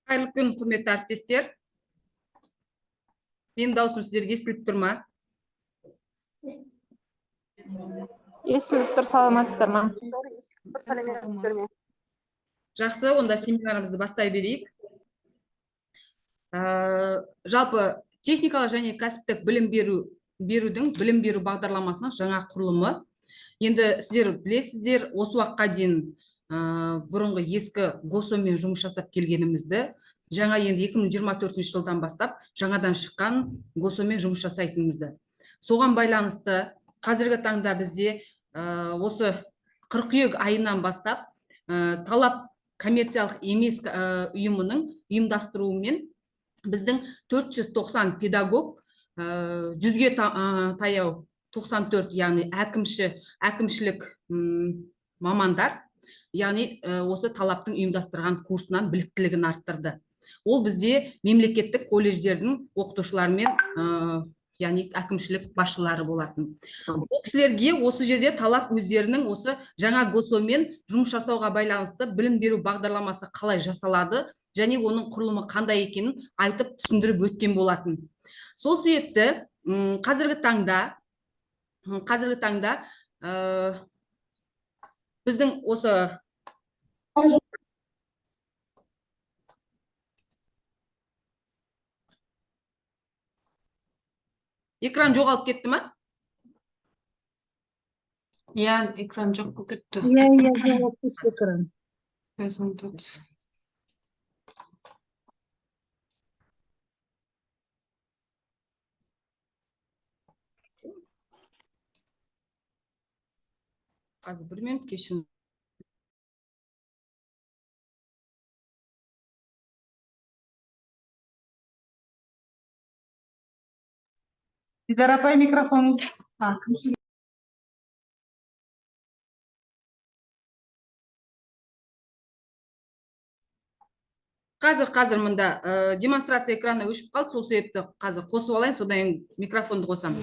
Қайырлы күн, құрметті әріптестер! Менің даусым сіздерге естіліп тұр ма? Естіліп тұр, саламатсыздар ма? Сәлеметсіздер ме? Жақсы, онда семинарымызды бастай берейік. Жалпы техникалық және кәсіптік білім берудің білім беру бағдарламасының жаңа құрылымы. Енді сіздер білесіздер, осы уақытқа дейін бұрынғы ескі ГОСО-мен жұмыс жасап келгенімізді, жаңа енді 2024 жылдан бастап жаңадан шыққан ГОСО-мен жұмыс жасайтынымызды. Соған байланысты қазіргі таңда бізде осы қыркүйек айынан бастап Талап коммерциялық емес ұйымының ұйымдастыруымен біздің 490 педагог, 100-ге таяу 94, яғни әкімшілік мамандар, яғни осы Талаптың ұйымдастырған курсынан біліктілігін арттырды. Ол бізде мемлекеттік колледждердің оқытушылары мен яғни әкімшілік басшылары болатын. Ол кісілерге осы жерде Талап өздерінің осы жаңа ГОСО-мен жұмыс жасауға байланысты білім беру бағдарламасы қалай жасалады және оның құрылымы қандай екенін айтып түсіндіріп өткен болатын. Сол себепті қазіргі таңда біздің осы экран жоғалып кетті ма? Иә, экран жоқ болып кетті. Иә, жоғалып кетті экран. Презентация. Қазір, бір минут, кешіріңіз. Дидар апай, микрофон. А, Қазір мында демонстрация экраны өшіп қалды, сол себепті қазір қосып алайын, содан кейін микрофонды қосамын.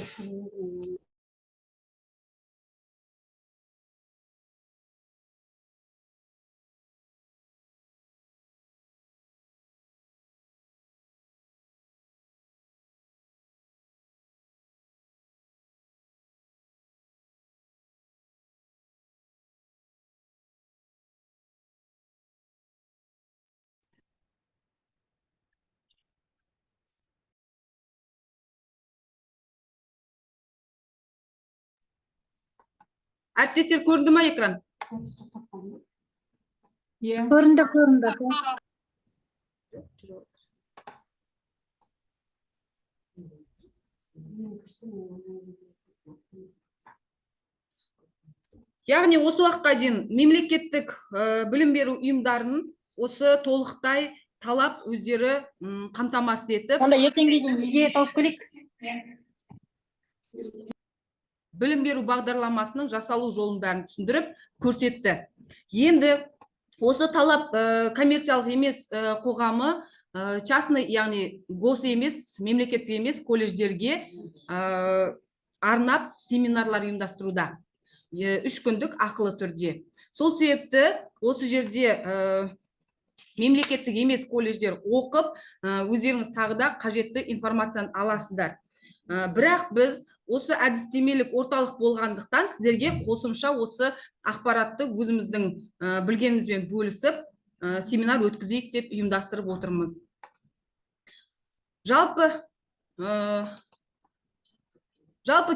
Әріптестер, көрінді ма экран? Иә. Көрінді, көрінді, апа. Яғни осы уақытқа дейін мемлекеттік білім беру ұйымдарын осы толықтай Талап өздері қамтамасыз етіп Онда ертеңге дейін идея тауып келейік. Білім беру бағдарламасының жасалу жолын бәрін түсіндіріп көрсетті. Енді осы Талап коммерциялық емес қоғамы частный, яғни гос емес, мемлекеттік емес колледждерге арнап семинарлар ұйымдастыруда, 3 күндік ақылы түрде. Сол себепті осы жерде мемлекеттік емес колледждер оқып, өздеріңіз тағы да қажетті информацияны аласыздар. Бірақ біз осы әдістемелік орталық болғандықтан, сіздерге қосымша осы ақпаратты өзіміздің білгенімізбен бөлісіп, семинар өткізейік деп ұйымдастырып отырмыз. Жалпы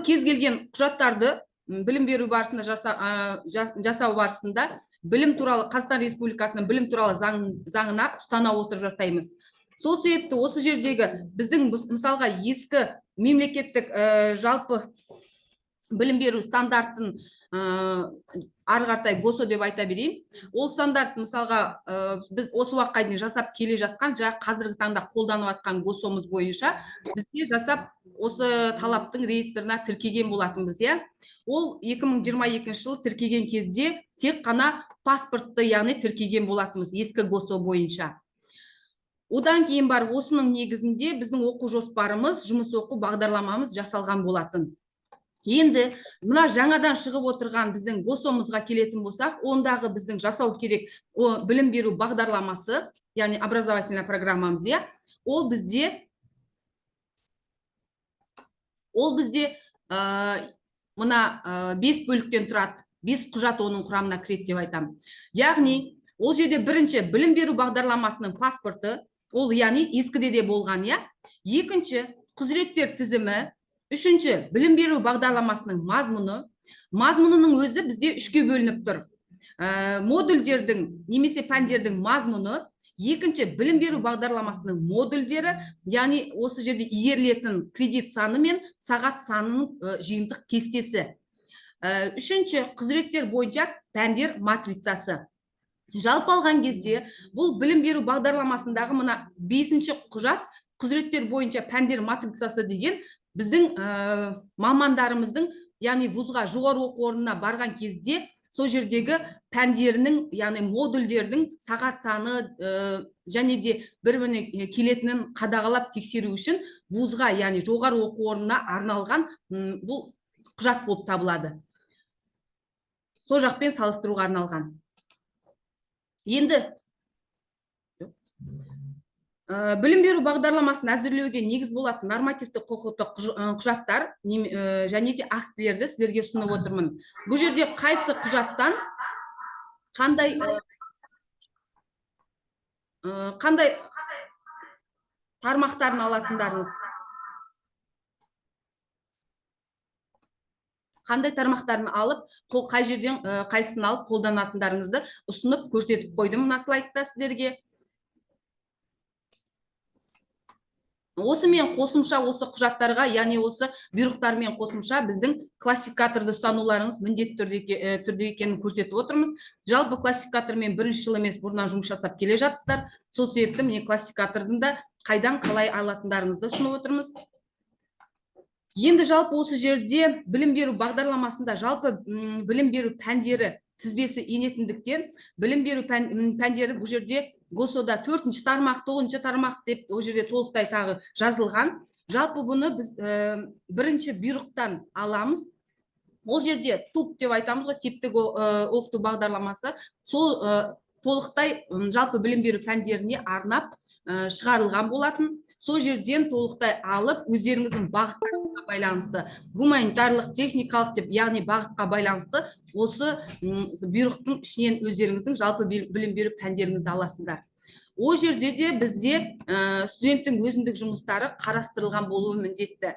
кез келген құжаттарды білім беру барысында жасау барысында білім туралы, Қазақстан Республикасының білім туралы заңына ұстана отырып жасаймыз. Сол себепті осы жердегі біздің мысалға ескі мемлекеттік жалпы білім беру стандартын, ары қаратай ГОСО деп айта берейін, ол стандарт мысалға біз осы уақытқа дейін жасап келе жатқан, жаңа қазіргі таңда қолданып жатқан ГОСО-мыз бойынша бізге жасап, осы Талаптың реестріне тіркеген болатынбыз, иә. Ол 2022 жылы тіркеген кезде тек қана паспортты, яғни тіркеген болатынбыз ескі ГОСО бойынша. Одан кейін барып осының негізінде біздің оқу жоспарымыз, жұмыс оқу бағдарламамыз жасалған болатын. Енді мына жаңадан шығып отырған біздің ГОСО-мызға келетін болсақ, ондағы біздің жасау керек о, білім беру бағдарламасы, яғни образовательная программамыз, иә, ол бізде мына бес бөліктен тұрады, бес құжат оның құрамына кіреді деп айтамын. Яғни ол жерде бірінші білім беру бағдарламасының паспорты, ол яғни ескіде де болған, иә. Екінші құзыреттер тізімі, үшінші білім беру бағдарламасының мазмұны. Мазмұнының өзі бізде үшке бөлініп тұр: модульдердің немесе пәндердің мазмұны, екінші білім беру бағдарламасының модульдері, яғни осы жерде игерілетін кредит саны мен сағат санының жиынтық кестесі, үшінші құзыреттер бойынша пәндер матрицасы. Жалпы алған кезде, бұл білім беру бағдарламасындағы мына бесінші құжат, құзыреттер бойынша пәндер матрицасы деген, біздің мамандарымыздың, яғни вузға, жоғары оқу орнына барған кезде сол жердегі пәндерінің, яғни модульдердің сағат саны және де бір біріне келетінін қадағалап тексеру үшін вузға, яғни жоғары оқу орнына арналған бұл құжат болып табылады, сол жақпен салыстыруға арналған. Енді білім беру бағдарламасын әзірлеуге негіз болатын нормативтік құқықтық құжаттар және де актілерді сіздерге ұсынып отырмын. Бұл жерде қайсы құжаттан қандай тармақтарын алатындарыңыз, қандай тармақтарын алып, қай жерден қайсысын алып қолданатындарыңызды ұсынып көрсетіп қойдым мына слайдта сіздерге. Осымен қосымша осы құжаттарға, яғни осы бұйрықтармен қосымша біздің классификаторды ұстануларыңыз міндетті түрде екенін көрсетіп отырмыз. Жалпы классификатормен бірінші жыл емес, бұрыннан жұмыс жасап келе жатсыздар. Сол себепті міне классификатордың да қайдан қалай алатындарыңызды ұсынып отырмыз. Енді жалпы осы жерде білім беру бағдарламасында жалпы білім беру пәндері тізбесі енетіндіктен, білім беру пәндері бұл жерде ГОСО-да төртінші тармақ, тоғызыншы тармақ деп ол жерде толықтай тағы жазылған. Жалпы бұны біз бірінші бұйрықтан аламыз. Ол жерде ТУП деп айтамыз ғой, типтік оқыту бағдарламасы, сол толықтай жалпы білім беру пәндеріне арнап шығарылған болатын. Сол жерден толықтай алып, өздеріңіздің бағыттарыңызға байланысты, гуманитарлық, техникалық деп, яғни бағытқа байланысты осы бұйрықтың ішінен өздеріңіздің жалпы білім беру пәндеріңізді аласыздар. Ол жерде де бізде студенттің өзіндік жұмыстары қарастырылған болуы міндетті.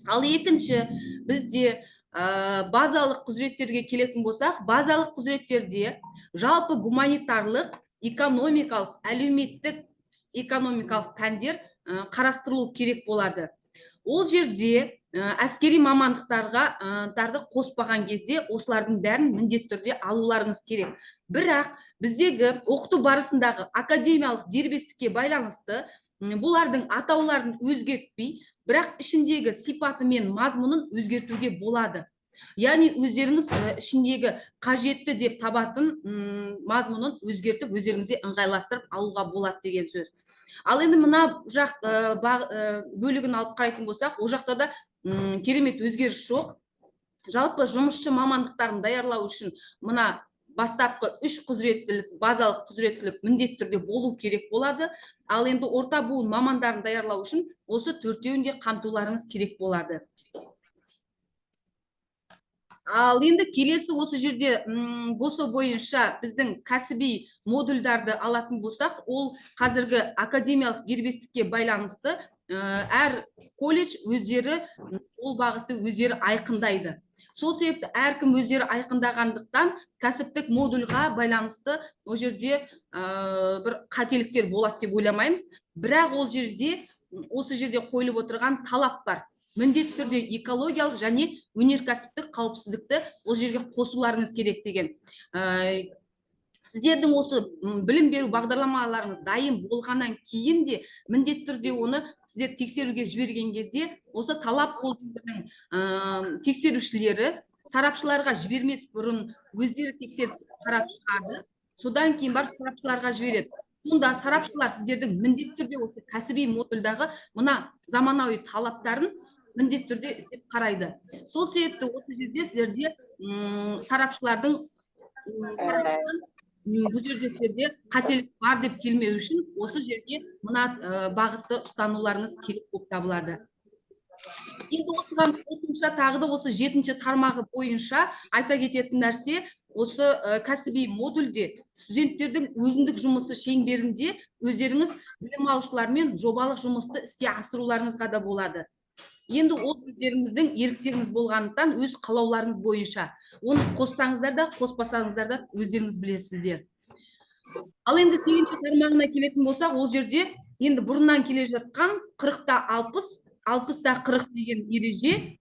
Ал екінші бізде базалық құзыреттерге келетін болсақ, базалық құзыреттерде жалпы гуманитарлық, экономикалық, әлеуметтік, экономикалық пәндер қарастырылу керек болады. Ол жерде әскери мамандықтарға тарды қоспаған кезде осылардың бәрін міндетті түрде алуларыңыз керек. Бірақ біздегі оқыту барысындағы академиялық дербестікке байланысты бұлардың атауларын өзгертпей, бірақ ішіндегі сипаты мен мазмұнын өзгертуге болады. Яғни өздеріңіз ішіндегі қажетті деп табатын мазмұнын өзгертіп, өздеріңізге ыңғайластырып алуға болады деген сөз. Ал енді мына жақ бөлігін алып қарайтын болсақ, ол жақта да керемет өзгеріс жоқ. Жалпы жұмысшы мамандықтарын даярлау үшін мына бастапқы үш құзыреттілік, базалық құзыреттілік міндетті түрде болу керек болады. Ал енді орта буын мамандарын даярлау үшін осы төртеуін де қамтуларыңыз керек болады. Ал енді келесі осы жерде ГОСО бойынша біздің кәсіби модульдарды алатын болсақ, ол қазіргі академиялық дербестікке байланысты әр колледж өздері ол бағытты өздері айқындайды. Сол себепті әркім өздері айқындағандықтан кәсіптік модульға байланысты ол жерде бір қателіктер болады деп ойламаймыз. Бірақ ол жерде осы жерде қойылып отырған талап бар. Міндетті түрде экологиялық және өнеркәсіптік қауіпсіздікті ол жерге қосуларыңыз керек деген. Сіздердің осы білім беру бағдарламаларыңыз дайын болғаннан кейін де міндетті түрде оны сіздер тексеруге жіберген кезде осы Талап холдингінің тексерушілері сарапшыларға жібермес бұрын өздері тексеріп қарап шығады, содан кейін барып сарапшыларға жібереді. Сонда сарапшылар сіздердің міндетті түрде осы кәсіби модульдағы мына заманауи талаптарын Міндетті түрде іздеп қарайды. Сол себепті осы жерде сіздерде сарапшылардың тарапынан бұл жерде сіздерде қателік бар деп келмеу үшін осы жерде мына бағытты ұстануларыңыз керек болып табылады. Енді осыған қосымша тағы да осы жетінші тармағы бойынша айта кететін нәрсе: осы кәсіби модульде студенттердің өзіндік жұмысы шеңберінде өздеріңіз білім алушылармен жобалық жұмысты іске асыруларыңызға да болады. Енді ол өздеріңіздің еріктеріңіз болғандықтан, өз қалауларыңыз бойынша оны қоссаңыздар да, қоспасаңыздар да, өздеріңіз білесіздер. Ал енді сегізінші тармағына келетін болсақ, ол жерде енді бұрыннан келе жатқан 40 та 60, 60 та 40 деген ереже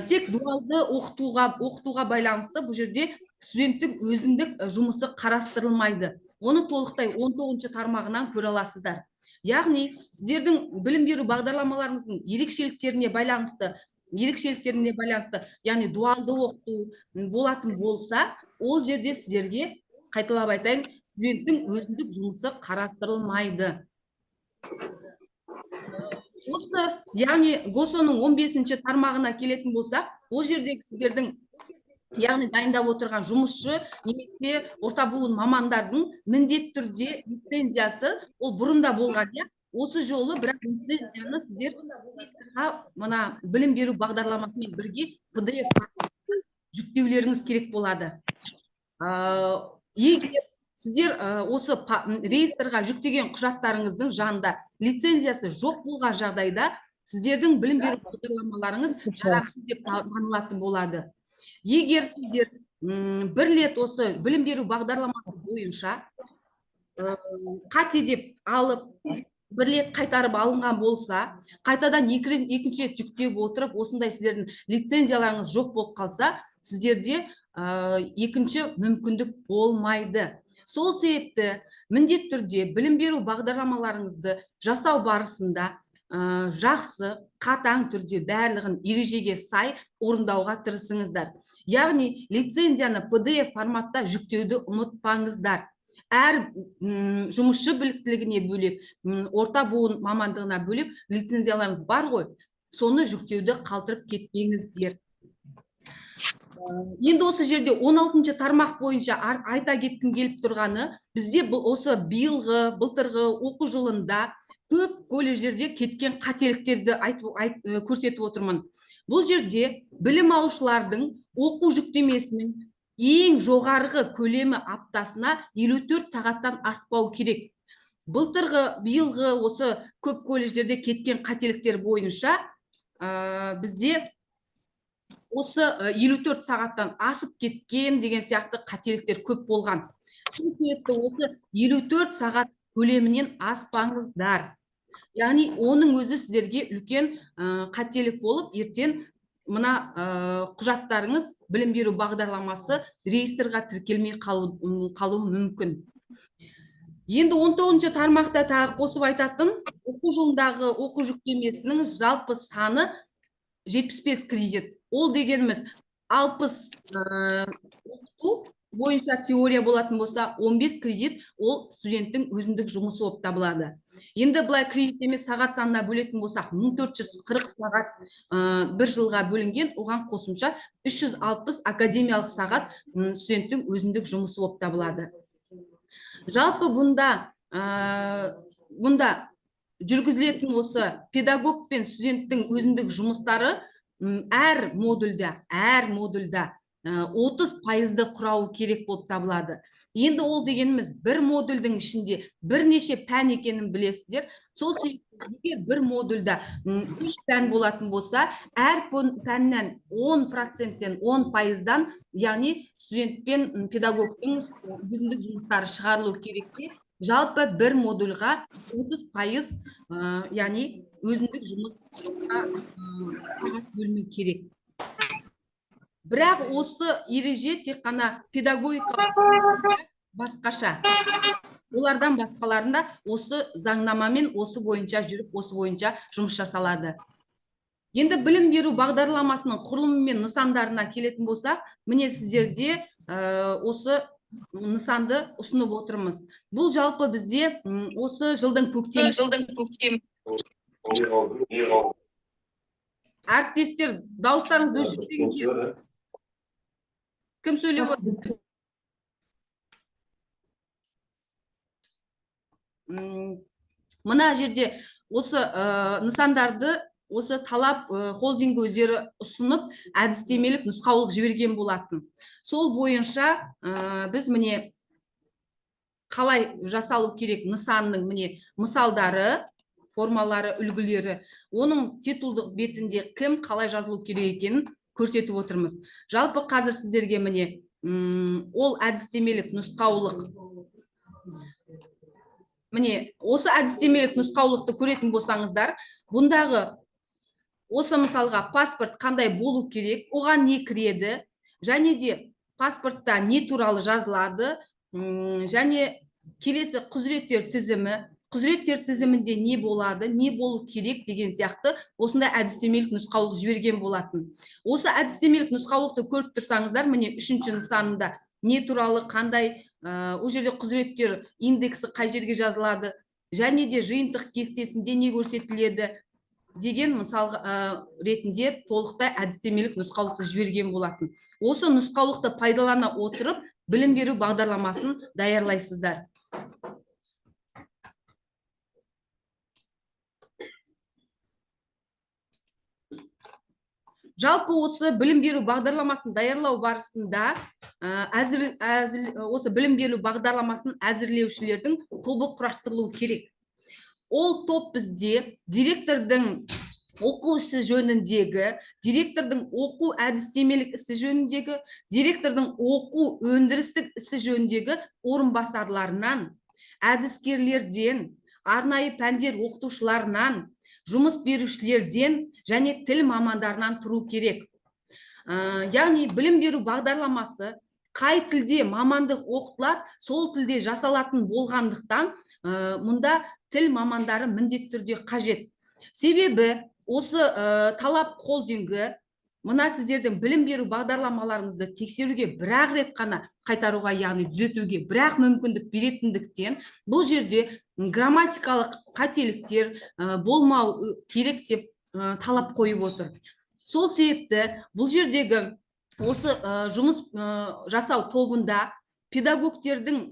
тек дуалды оқытуға байланысты. Бұл жерде студенттің өзіндік жұмысы қарастырылмайды. Оны толықтай 19 тармағынан көре аласыздар. Яғни сіздердің білім беру бағдарламаларыңыздың ерекшеліктеріне байланысты, яғни дуалды оқыту болатын болса, ол жерде сіздерге, қайталап айтайын, студенттің өзіндік жұмысы қарастырылмайды. Осы, яғни ГОСО-ның 15 тармағына келетін болсақ, ол жердегі сіздердің, яғни дайындап отырған жұмысшы немесе орта буын мамандардың міндетті түрде лицензиясы, ол бұрында болған, иә, осы жолы бірақ лицензияны сіздер реестрға мына білім беру бағдарламасымен бірге PDF жүктеулеріңіз керек болады. Егер сіздер осы реестрға жүктеген құжаттарыңыздың жанында лицензиясы жоқ болған жағдайда, сіздердің білім беру бағдарламаларыңыз жарамсыз деп танылатын болады. Егер сіздер бір рет осы білім беру бағдарламасы бойынша қате деп алып, бір рет қайтарып алынған болса, қайтадан екінші рет жүктеп отырып, осындай сіздердің лицензияларыңыз жоқ болып қалса, сіздерде екінші мүмкіндік болмайды. Сол себепті міндетті түрде білім беру бағдарламаларыңызды жасау барысында жақсы, қатаң түрде барлығын ережеге сай орындауға тырысыңыздар. Яғни лицензияны PDF форматта жүктеуді ұмытпаңыздар. Әр жұмысшы біліктілігіне бөлек, орта буын мамандығына бөлек лицензияларыңыз бар ғой, соны жүктеуді қалдырып кетпеңіздер. Енді осы жерде 16 тармақ бойынша айта кеткім келіп тұрғаны: бізде бұл осы биылғы, былтырғы оқу жылында көп колледждерде кеткен қателіктерді көрсетіп отырмын. Бұл жерде білім алушылардың оқу жүктемесінің ең жоғарғы көлемі аптасына 54 сағаттан аспау керек. Былтырғы, биылғы осы көп колледждерде кеткен қателіктер бойынша бізде осы 54 сағаттан асып кеткен деген сияқты қателіктер көп болған. Сол себепті осы 54 сағат көлемінен аспаңыздар. Яғни оның өзі сіздерге үлкен қателік болып, ертең мына құжаттарыңыз, білім беру бағдарламасы реестрға тіркелмей қалуы мүмкін. Енді 19 тармақта тағы қосып айтатын: оқу жылындағы оқу жүктемесінің жалпы саны 75 кредит. Ол дегеніміз 60 оқыту бойынша теория болатын болса, 15 кредит ол студенттің өзіндік жұмысы болып табылады. Енді былай кредит емес, сағат санына бөлетін болсақ, 1440 сағат бір жылға бөлінген. Оған қосымша 360 академиялық сағат студенттің өзіндік жұмысы болып табылады. Жалпы бұнда жүргізілетін осы педагог пен студенттің өзіндік жұмыстары әр модульда 30%-ды құрауы керек болып табылады. Енді ол дегеніміз бір модульдің ішінде бірнеше пән екенін білесіздер. Сол себепті егер бір модульда үш пән болатын болса, әр пәннен 10%-тен, 10%-дан, яғни студент пен педагогтың өзіндік жұмыстары шығарылу керек те, жалпы бір модульға 30%, яғни өзіндік жұмысқа сағат бөліну керек. Бірақ осы ереже тек қана педагогикалық басқаша, олардан басқаларында осы заңнамамен, осы бойынша жүріп, осы бойынша жұмыс жасалады. Енді білім беру бағдарламасының құрылымы мен нысандарына келетін болсақ, міне, сіздерде осы нысанды ұсынып отырмыз. Бұл жалпы бізде осы жылдың көктем Әріптестер, дауыстарыңызды өшірсеңіздер. Кім сөйлеп отыр? Мына жерде осы нысандарды осы Талап холдингі өздері ұсынып, әдістемелік нұсқаулық жіберген болатын. Сол бойынша біз, міне, қалай жасалу керек нысанның, міне, мысалдары, формалары, үлгілері, оның титулдық бетінде кім қалай жазылу керек екенін көрсетіп отырмыз. Жалпы қазір сіздерге, міне, ол әдістемелік нұсқаулық, міне, осы әдістемелік нұсқаулықты көретін болсаңыздар, бұндағы осы мысалға паспорт қандай болу керек, оған не кіреді және де паспортта не туралы жазылады, және келесі құзыреттер тізімі, құзыреттер тізімінде не болады, не болу керек деген сияқты осындай әдістемелік нұсқаулық жіберген болатын. Осы әдістемелік нұсқаулықты көріп тұрсаңыздар, міне, үшінші нысанында не туралы, қандай, ол жерде құзыреттер индексі қай жерге жазылады және де жиынтық кестесінде не көрсетіледі деген мысал ретінде толықтай әдістемелік нұсқаулықты жіберген болатын. Осы нұсқаулықты пайдалана отырып, білім беру бағдарламасын даярлайсыздар. Жалпы осы білім беру бағдарламасын даярлау барысында осы білім беру бағдарламасын әзірлеушілердің тобы құрастырылуы керек. Ол топ бізде директордың оқу ісі жөніндегі, директордың оқу әдістемелік ісі жөніндегі, директордың оқу өндірістік ісі жөніндегі орынбасарларынан, әдіскерлерден, арнайы пәндер оқытушыларынан, жұмыс берушілерден және тіл мамандарынан тұру керек. Яғни білім беру бағдарламасы қай тілде мамандық оқытылады, сол тілде жасалатын болғандықтан, мұнда тіл мамандары міндетті түрде қажет. Себебі осы Талап холдингі мына сіздердің білім беру бағдарламаларыңызды тексеруге бір-ақ рет қана қайтаруға, яғни түзетуге бір-ақ мүмкіндік беретіндіктен, бұл жерде грамматикалық қателіктер болмау керек деп талап қойып отыр. Сол себепті бұл жердегі осы жұмыс жасау тобында педагогтердің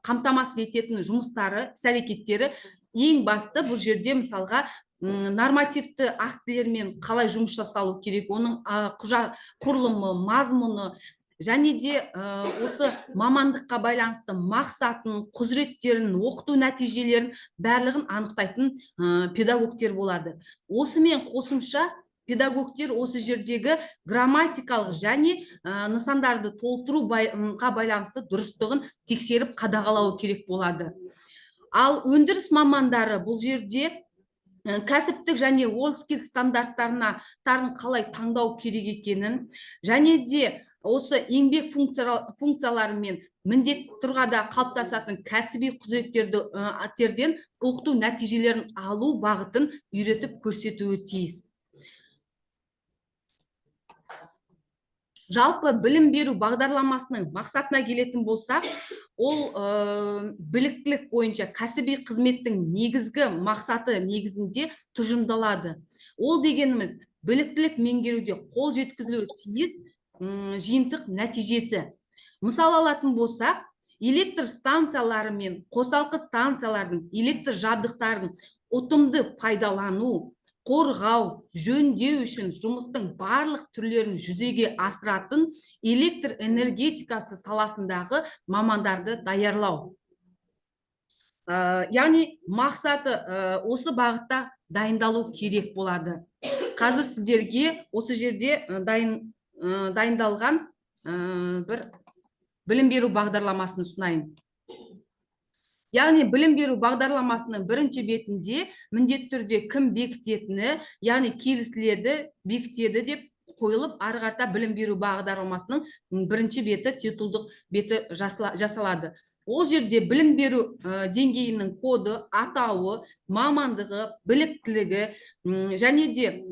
қамтамасыз ететін жұмыстары, іс-әрекеттері, ең басты бұл жерде мысалға нормативті актілермен қалай жұмыс жасалу керек, оның құжат құрылымы, мазмұны және де осы мамандыққа байланысты мақсатын, құзыреттерін, оқыту нәтижелерін барлығын анықтайтын педагогтер болады. Осымен қосымша педагогтер осы жердегі грамматикалық және нысандарды толтыруға байланысты дұрыстығын тексеріп қадағалауы керек болады. Ал өндіріс мамандары бұл жерде кәсіптік және WorldSkills стандарттарына тарын қалай таңдау керек екенін және де осы еңбек функциялары мен міндетті тұрғыда қалыптасатын кәсіби құзыреттерді терден оқыту нәтижелерін алу бағытын үйретіп көрсетуі тиіс. Жалпы білім беру бағдарламасының мақсатына келетін болсақ, ол біліктілік бойынша кәсіби қызметтің негізгі мақсаты негізінде тұжырымдалады. Ол дегеніміз біліктілік меңгеруде қол жеткізілуі тиіс жиынтық нәтижесі. Мысал алатын болсақ, электр станциялары мен қосалқы станциялардың электр жабдықтарын ұтымды пайдалану, қорғау, жөндеу үшін жұмыстың барлық түрлерін жүзеге асыратын электр энергетикасы саласындағы мамандарды даярлау. Яғни мақсаты осы бағытта дайындалу керек болады. Қазір сіздерге осы жерде дайындалған бір білім беру бағдарламасын ұсынайын. Яғни білім беру бағдарламасының бірінші бетінде міндетті түрде кім бекітетіні, яғни келісіледі, бекітеді деп қойылып, ары қарата білім беру бағдарламасының бірінші беті, титулдық беті жасалады. Ол жерде білім беру деңгейінің коды, атауы, мамандығы, біліктілігі, және де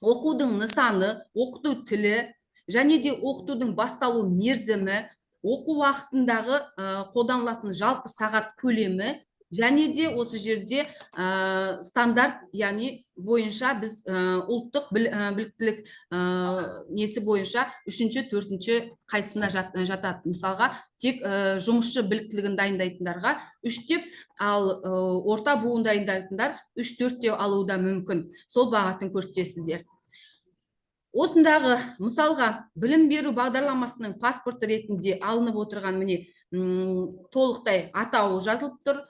оқудың нысаны, оқыту тілі және де оқытудың басталу мерзімі, оқу уақытындағы қолданылатын жалпы сағат көлемі. Және де осы жерде стандарт, яғни бойынша біз ұлттық біліктілік несі бойынша үшінші, төртінші қайсысына жатады. Мысалға, тек жұмысшы біліктілігін дайындайтындарға 3 деп, ал орта буын дайындайтындар 3-4 деп алуы да мүмкін. Сол бағытын көрсетесіздер. Осындағы мысалға білім беру бағдарламасының паспорты ретінде алынып отырған, міне, толықтай атауы жазылып тұр,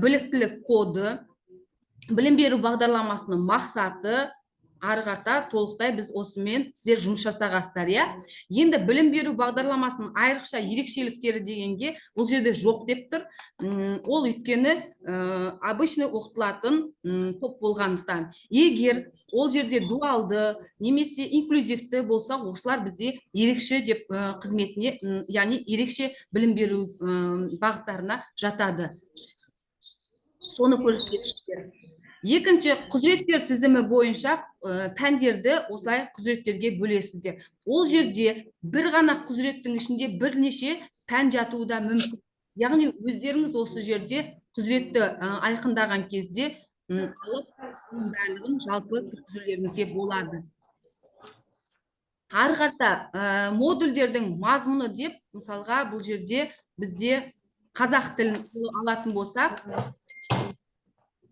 біліктілік коды, білім беру бағдарламасының мақсаты, ары қарата толықтай біз осымен сіздер жұмыс жасағансыздар, иә. Енді білім беру бағдарламасының айрықша ерекшеліктері дегенге бұл жерде жоқ деп тұр. Ол өйткені обычный оқытылатын топ болғандықтан, егер ол жерде дуалды немесе инклюзивті болса, осылар бізде ерекше деп қызметіне, яғни ерекше білім беру бағыттарына жатады. Соны көрсетесіздер. Екінші, құзыреттер тізімі бойынша пәндерді осылай құзыреттерге бөлесіздер. Ол жерде бір ғана құзыреттің ішінде бірнеше пән жатуы да мүмкін. Яғни өздеріңіз осы жерде құзыретті айқындаған кезде алып, барлығын жалпы кіргізулеріңізге болады. Ары қарата модульдердің мазмұны деп, мысалға, бұл жерде бізде қазақ тілін алатын болсақ,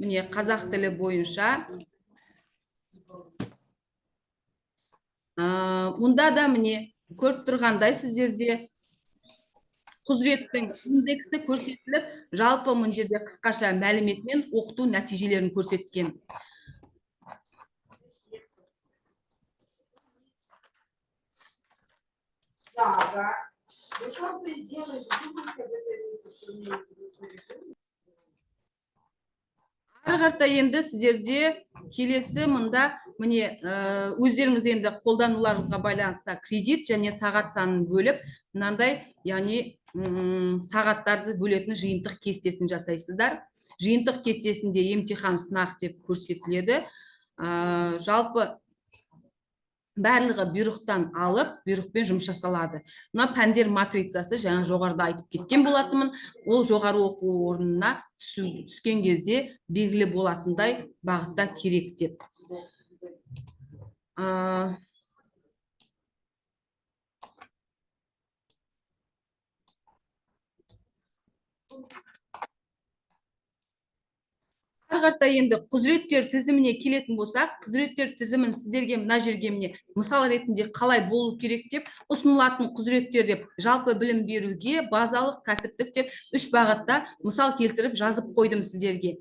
міне, қазақ тілі бойынша мұнда да, міне, көріп тұрғандай, сіздерде құзыреттің индексі көрсетіліп, жалпы мына жерде қысқаша мәліметмен оқыту нәтижелерін көрсеткен. Ары қарата енді сіздерде келесі мында, міне, өздеріңіз енді қолдануларыңызға байланысты кредит және сағат санын бөліп, мынандай, яғни, сағаттарды бөлетін жиынтық кестесін жасайсыздар. Жиынтық кестесінде емтихан, сынақ деп көрсетіледі. Жалпы барлығы бұйрықтан алып, бұйрықпен жұмыс жасалады. Мына пәндер матрицасы жаңа жоғарыда айтып кеткен болатынмын. Ол жоғары оқу орнына түскен кезде белгілі болатындай бағытта керек деп. Ары қарата енді құзыреттер тізіміне келетін болсақ, құзыреттер тізімін сіздерге мына жерге, міне, мысал ретінде қалай болу керек деп ұсынылатын құзыреттер деп жалпы білім беруге, базалық, кәсіптік деп үш бағытта мысал келтіріп жазып қойдым сіздерге.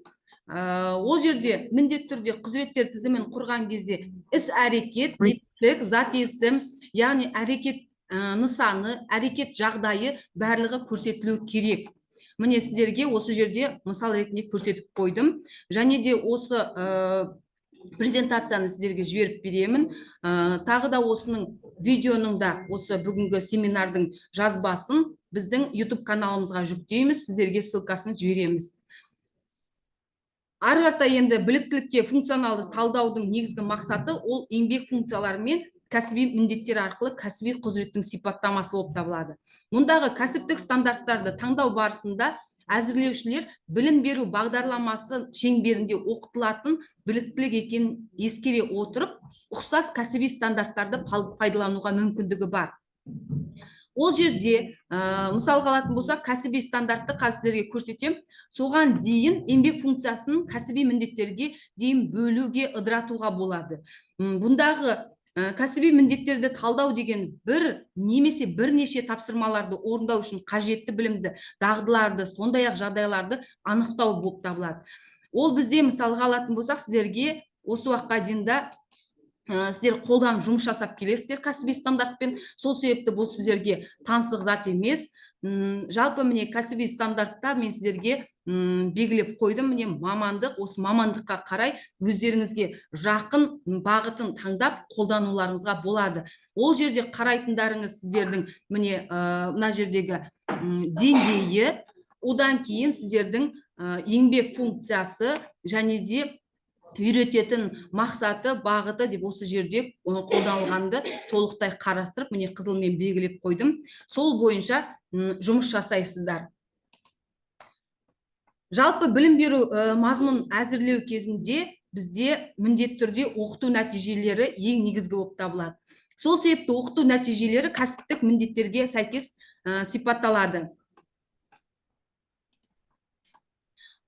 Ол жерде міндетті түрде құзыреттер тізімін құрған кезде іс әрекет, беттік, зат есім, яғни әрекет нысаны, әрекет жағдайы барлығы көрсетілу керек. Міне, сіздерге осы жерде мысал ретінде көрсетіп қойдым. Және де осы презентацияны сіздерге жіберіп беремін. Тағы да осының видеоның да, осы бүгінгі семинардың жазбасын біздің YouTube каналымызға жүктейміз, сіздерге ссылкасын жібереміз. Ары қарата енді біліктілікке функционалды талдаудың негізгі мақсаты ол еңбек функциялары мен кәсіби міндеттер арқылы кәсіби құзыреттің сипаттамасы болып табылады. Мұндағы кәсіптік стандарттарды таңдау барысында әзірлеушілер білім беру бағдарламасы шеңберінде оқытылатын біліктілік екенін ескере отырып, ұқсас кәсіби стандарттарды пайдалануға мүмкіндігі бар. Ол жерде, мысалға алатын болсақ, кәсіби стандартты қазір сіздерге көрсетемін. Соған дейін еңбек функциясын кәсіби міндеттерге дейін бөлуге, ыдыратуға болады. Бұндағы кәсіби міндеттерді талдау деген бір немесе бірнеше тапсырмаларды орындау үшін қажетті білімді, дағдыларды, сондай-ақ жағдайларды анықтау болып табылады. Ол бізде мысалға алатын болсақ, сіздерге осы уақытқа дейін да сіздер қолдан жұмыс жасап келесіздер кәсіби стандартпен, сол себепті бұл сіздерге таңсық зат емес. Жалпы міне кәсіби стандартта мен сіздерге белгілеп қойдым, міне мамандық, осы мамандыққа қарай өздеріңізге жақын бағытын таңдап қолдануларыңызға болады. Ол жерде қарайтындарыңыз сіздердің міне мына жердегі деңгейі, одан кейін сіздердің еңбек функциясы және де үйрететін мақсаты, бағыты деп осы жерде қолданылғанды толықтай қарастырып, міне қызылмен белгілеп қойдым. Сол бойынша жұмыс жасайсыздар. Жалпы білім беру мазмұн әзірлеу кезінде бізде міндетті түрде оқыту нәтижелері ең негізгі болып табылады. Сол себепті оқыту нәтижелері кәсіптік міндеттерге сәйкес сипатталады.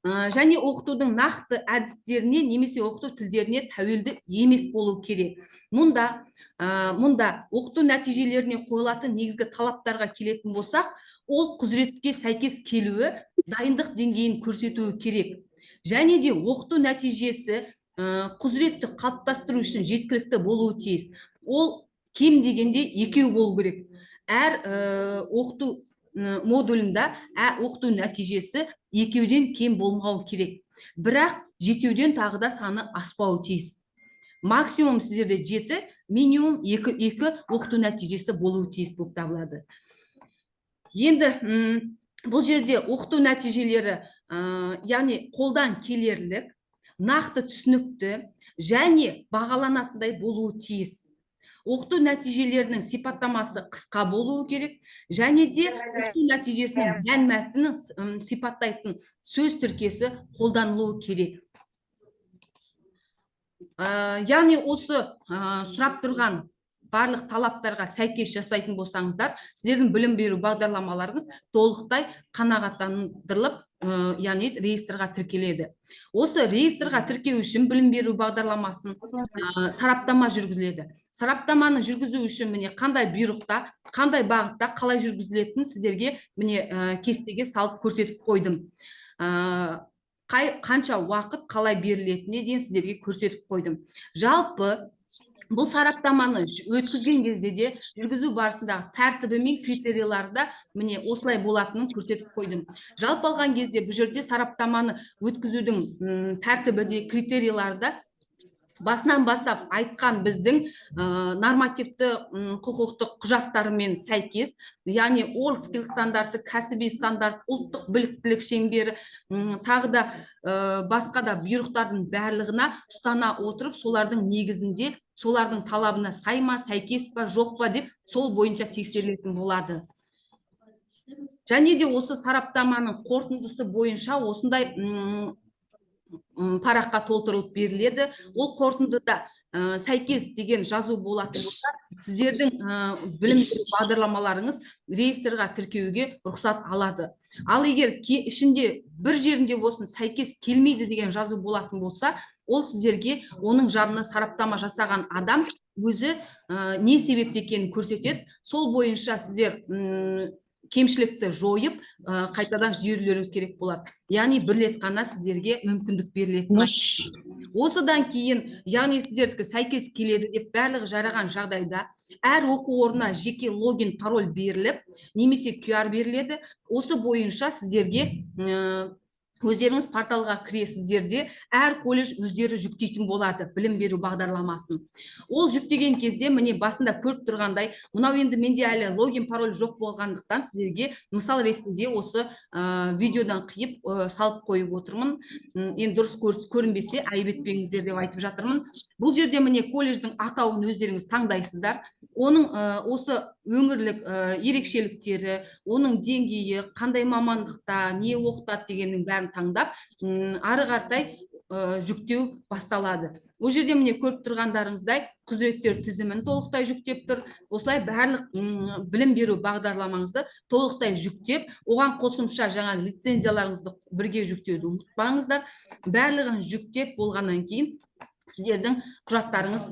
Және оқытудың нақты әдістеріне немесе оқыту тілдеріне тәуелді емес болу керек. Мұнда оқыту нәтижелеріне қойылатын негізгі талаптарға келетін болсақ, ол құзыретке сәйкес келуі, дайындық деңгейін көрсетуі керек. Және де оқыту нәтижесі құзыретті қалыптастыру үшін жеткілікті болуы тиіс. Ол кем дегенде екеу болу керек. Әр оқыту модулінде оқыту нәтижесі екеуден кем болмауы керек. Бірақ жетеуден тағы да саны аспауы тиіс. Максимум сіздерде 7, минимум 2 оқыту нәтижесі болуы тиіс болып табылады. Енді бұл жерде оқыту нәтижелері, яғни қолдан келерлік, нақты түсінікті және бағаланатындай болуы тиіс. Оқыту нәтижелерінің сипаттамасы қысқа болуы керек және де оқыту нәтижесінің мән мәтінін сипаттайтын сөз тіркесі қолданылуы керек. Яғни осы сұрап тұрған барлық талаптарға сәйкес жасайтын болсаңыздар, сіздердің білім беру бағдарламаларыңыз толықтай қанағаттандырылып, яғни реестрға тіркеледі. Осы реестрға тіркеу үшін білім беру бағдарламасын сараптама жүргізіледі. Сараптаманы жүргізу үшін міне қандай бұйрықта, қандай бағытта қалай жүргізілетінін сіздерге міне кестеге салып көрсетіп қойдым. Қанша уақыт қалай берілетініне дейін сіздерге көрсетіп қойдым. Жалпы бұл сараптаманы өткізген кезде де жүргізу барысындағы тәртібі мен критерийлері да міне осылай болатынын көрсетіп қойдым. Жалпы алған кезде бұл жерде сараптаманы өткізудің тәртібі де критерийлері да басынан бастап айтқан біздің нормативті құқықтық құжаттарымен сәйкес, яғни WorldSkills стандарты, кәсіби стандарт, ұлттық біліктілік шеңбері, тағы да басқа да бұйрықтардың барлығына ұстана отырып, солардың негізінде солардың талабына сай ма, сәйкес па, жоқ па деп сол бойынша тексерілетін болады. Және де осы сараптаманың қорытындысы бойынша осындай параққа толтырылып беріледі. Ол қорытындыда сәйкес деген жазу болатын болса, сіздердің білім беру бағдарламаларыңыз реестрға тіркеуге рұқсат алады. Ал егер ішінде бір жерінде болсын сәйкес келмейді деген жазу болатын болса, ол сіздерге оның жанына сараптама жасаған адам өзі не себепті екенін көрсетеді. Сол бойынша сіздер кемшілікті жойып, қайтадан жүйелеріңіз керек болады. Яғни бір рет қана сіздерге мүмкіндік берілетін. Осыдан кейін, яғни сіздердікі сәйкес келеді деп барлығы жараған жағдайда әр оқу орнына жеке логин, пароль беріліп, немесе QR беріледі. Осы бойынша сіздерге өздеріңіз порталға кіресіздер де, әр колледж өздері жүктейтін болады білім беру бағдарламасын. Ол жүктеген кезде міне басында көріп тұрғандай, мынау енді менде әлі логин пароль жоқ болғандықтан сіздерге мысал ретінде осы видеодан қиып салып қойып отырмын. Енді дұрыс көрінбесе айып етпеңіздер деп айтып жатырмын. Бұл жерде міне колледждің атауын өздеріңіз таңдайсыздар. Оның осы өңірлік ерекшеліктері, оның деңгейі, қандай мамандықта, не оқытады дегеннің бәрін таңдап, ары қаратай жүктеу басталады. Ол жерде міне көріп тұрғандарыңыздай құзыреттер тізімін толықтай жүктеп тұр. Осылай барлық білім беру бағдарламаңызды толықтай жүктеп, оған қосымша жаңа лицензияларыңызды бірге жүктеуді ұмытпаңыздар. Барлығын жүктеп болғаннан кейін сіздердің құжаттарыңыз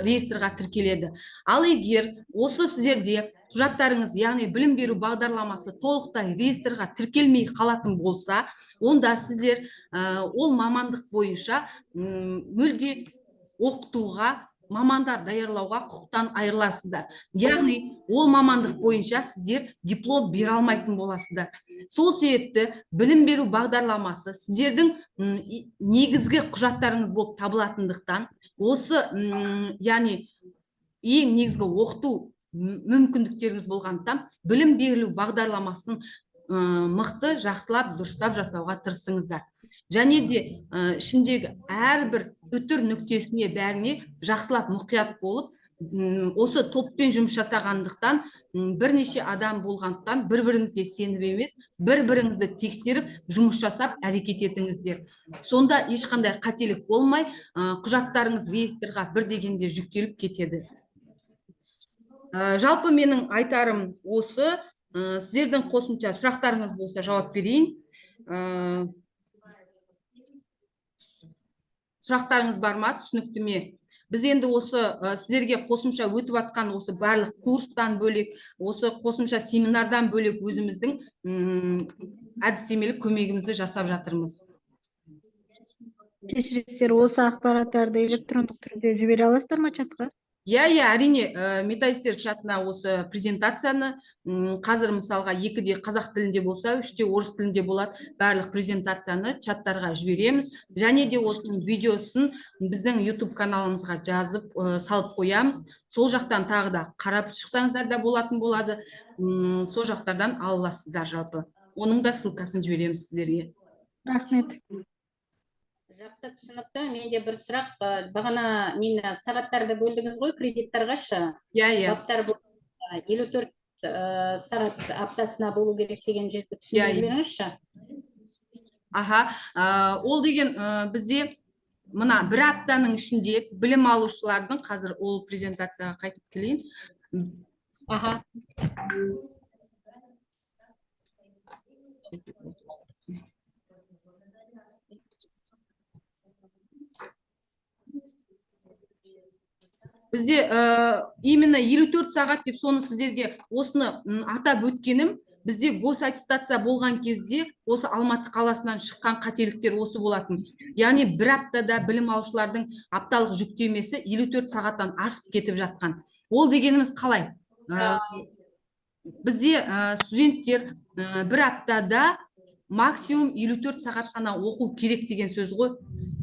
реестрға тіркеледі. Ал егер осы сіздерде құжаттарыңыз, яғни білім беру бағдарламасы толықтай реестрға тіркелмей қалатын болса, онда сіздер ол мамандық бойынша мүлде оқытуға, мамандар даярлауға құқықтан айырыласыздар. Яғни ол мамандық бойынша сіздер диплом бере алмайтын боласыздар. Сол себепті білім беру бағдарламасы сіздердің негізгі құжаттарыңыз болып табылатындықтан, осы яғни ең негізгі оқыту мүмкіндіктеріңіз болғандықтан білім беру бағдарламасын мықты, жақсылап, дұрыстап жасауға тырысыңыздар. Және де ішіндегі әрбір Үтір нүктесіне, бәріне жақсылап мұқият болып, осы топпен жұмыс жасағандықтан, бірнеше адам болғандықтан, бір біріңізге сеніп емес, бір біріңізді тексеріп жұмыс жасап әрекет етіңіздер. Сонда ешқандай қателік болмай, құжаттарыңыз реестрға бір дегенде жүктеліп кетеді. Жалпы менің айтарым осы. Сіздердің қосымша сұрақтарыңыз болса, жауап берейін. Сұрақтарыңыз бар ма? Түсінікті ме? Біз енді осы сіздерге қосымша өтіп жатқан осы барлық курстан бөлек, осы қосымша семинардан бөлек өзіміздің әдістемелік көмегімізді жасап жатырмыз. Кешіресіздер, осы ақпараттарды электрондық түрде жібере аласыздар ма чатқа? Иә, әрине, методистер чатына осы презентацияны, қазір мысалға екіде қазақ тілінде болса, үште орыс тілінде болады. Барлық презентацияны чаттарға жібереміз және де осының видеосын біздің YouTube каналымызға жазып, салып қоямыз. Сол жақтан тағы да қарап шықсаңыздар да болатын болады. Сол жақтардан ала аласыздар жалпы. Оның да ссылкасын жібереміз сіздерге. Рахмет. Жақсы, түсінікті. Менде бір сұрақ. Бағана нені, сағаттарды бөлдіңіз ғой кредиттарға шы. Иә. Баптар 54 сағат аптасына болу керек деген жерді түсіндіріп Иә. жіберіңізші. Аха, ол деген бізде мына бір аптаның ішінде білім алушылардың, қазір ол презентацияға қайтып келейін. Аха. Бізде именно 54 сағат деп соны сіздерге осыны атап өткенім, бізде госаттестация болған кезде осы Алматы қаласынан шыққан қателіктер осы болатын. Яғни бір аптада білім алушылардың апталық жүктемесі 54 сағаттан асып кетіп жатқан. Ол дегеніміз қалай? Бізде студенттер бір аптада максимум 54 сағат қана оқу керек деген сөз ғой.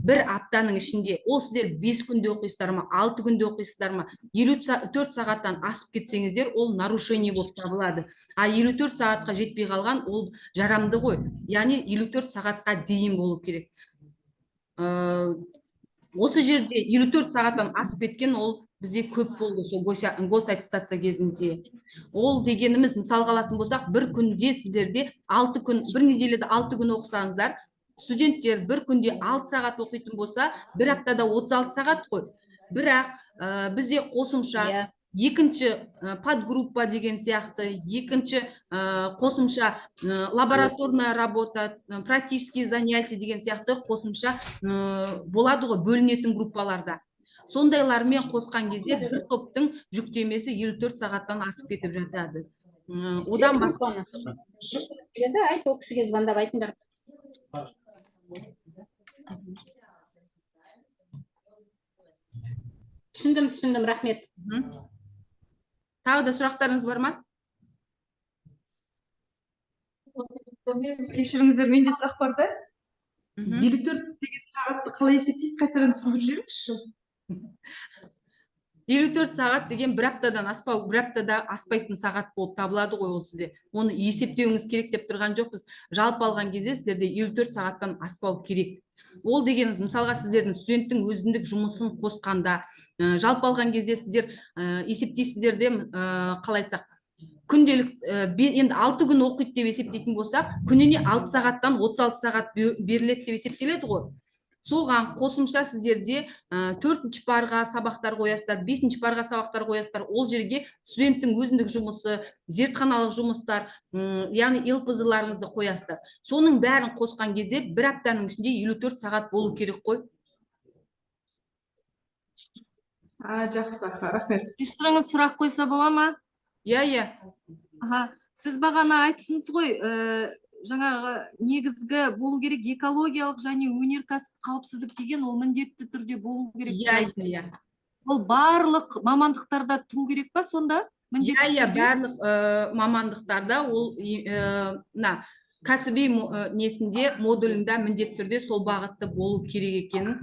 Бір аптаның ішінде. Ол сіздер 5 күнде оқисыздар ма, 6 күнде оқисыздар ма, 54 сағаттан асып кетсеңіздер, ол нарушение болып табылады. А 54 сағатқа жетпей қалған ол жарамды ғой. Яғни 54 сағатқа дейін болу керек. Осы жерде 54 сағаттан асып кеткен ол бізде көп болды сол госаттестация кезінде. Ол дегеніміз, мысалға алатын болсақ, бір күнде сіздерде 6 күн, бір неделяда 6 күн оқысаңыздар, студенттер бір күнде 6 сағат оқитын болса, бір аптада 36 сағат қой. Бірақ бізде қосымша екінші подгруппа деген сияқты, екінші қосымша лабораторная работа, практические занятия деген сияқты қосымша болады ғой бөлінетін группаларда. Сондайлармен қосқан кезде бір топтың жүктемесі 54 сағаттан асып кетіп жатады. Одан басқа Еді, айт, ол кісіге звондап айтыңдар. Түсіндім, түсіндім, рахмет. Тағы да сұрақтарыңыз бар ма? Кешіріңіздер, менде сұрақ бар да. 54 деген сағатты қалай есептейсіз? Қайтадан түсіндіріп жіберіңізші. 54 сағат деген бір аптадан аспау, бір аптада аспайтын сағат болып табылады ғой ол сізде. Оны есептеуіңіз керек деп тұрған жоқпыз. Жалпы алған кезде сіздерде 54 сағаттан аспау керек. Ол дегеніңіз, мысалға, сіздердің студенттің өзіндік жұмысын қосқанда, жалпы алған кезде сіздер есептейсіздер де, қалай айтсақ, күнделік, енді 6 күн оқиды деп есептейтін болсақ, күніне 6 сағаттан 36 сағат беріледі деп есептеледі ғой. Соған қосымша сіздерде төртінші парға сабақтар қоясыздар, бесінші парға сабақтар қоясыздар. Ол жерге студенттің өзіндік жұмысы, зертханалық жұмыстар, яғни ЛПЗ-ларыңызды қоясыздар. Соның бәрін қосқан кезде бір аптаның ішінде 54 сағат болу керек қой. А, жақсы, аха, рахмет. Кешіріңіз, сұрақ қойса бола ма? Иә, иә. Аха, сіз бағана айттыңыз ғой, жаңағы негізгі болу керек экологиялық және өнеркәсіп қауіпсіздік деген, ол міндетті түрде болу керек Иә, деп иә, иә. Ол барлық мамандықтарда тұру керек па сонда? Міндетті Иә, түрде? Барлық мамандықтарда ол, мына кәсіби несінде, модулінде міндетті түрде сол бағытты болу керек екенін,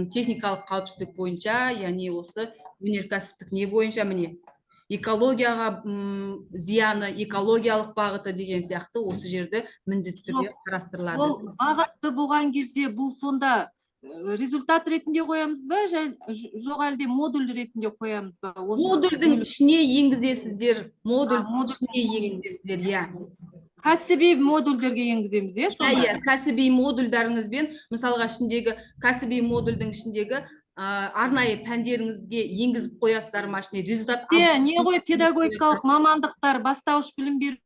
техникалық қауіпсіздік бойынша, яғни осы өнеркәсіптік не бойынша, міне, экологияға зияны, экологиялық бағыты деген сияқты осы жерде міндетті түрде Жоқ, қарастырылады. Ол бағытты болған кезде бұл сонда Результат ретінде қоямыз ба, жоқ әлде модуль ретінде қоямыз ба осы Модульдің бөлім? ішіне енгізесіздер, модуль А, модульдің ішіне ішіне. енгізесіздер, иә. Кәсіби модульдерге енгіземіз, иә, Иә, сонда? иә, кәсіби модульдарыңызбен, мысалға, ішіндегі кәсіби модульдің ішіндегі арнайы пәндеріңізге енгізіп қоясыздар ма, ішіне результат Де, не ғой, педагогикалық мамандықтар, бастауыш білім беру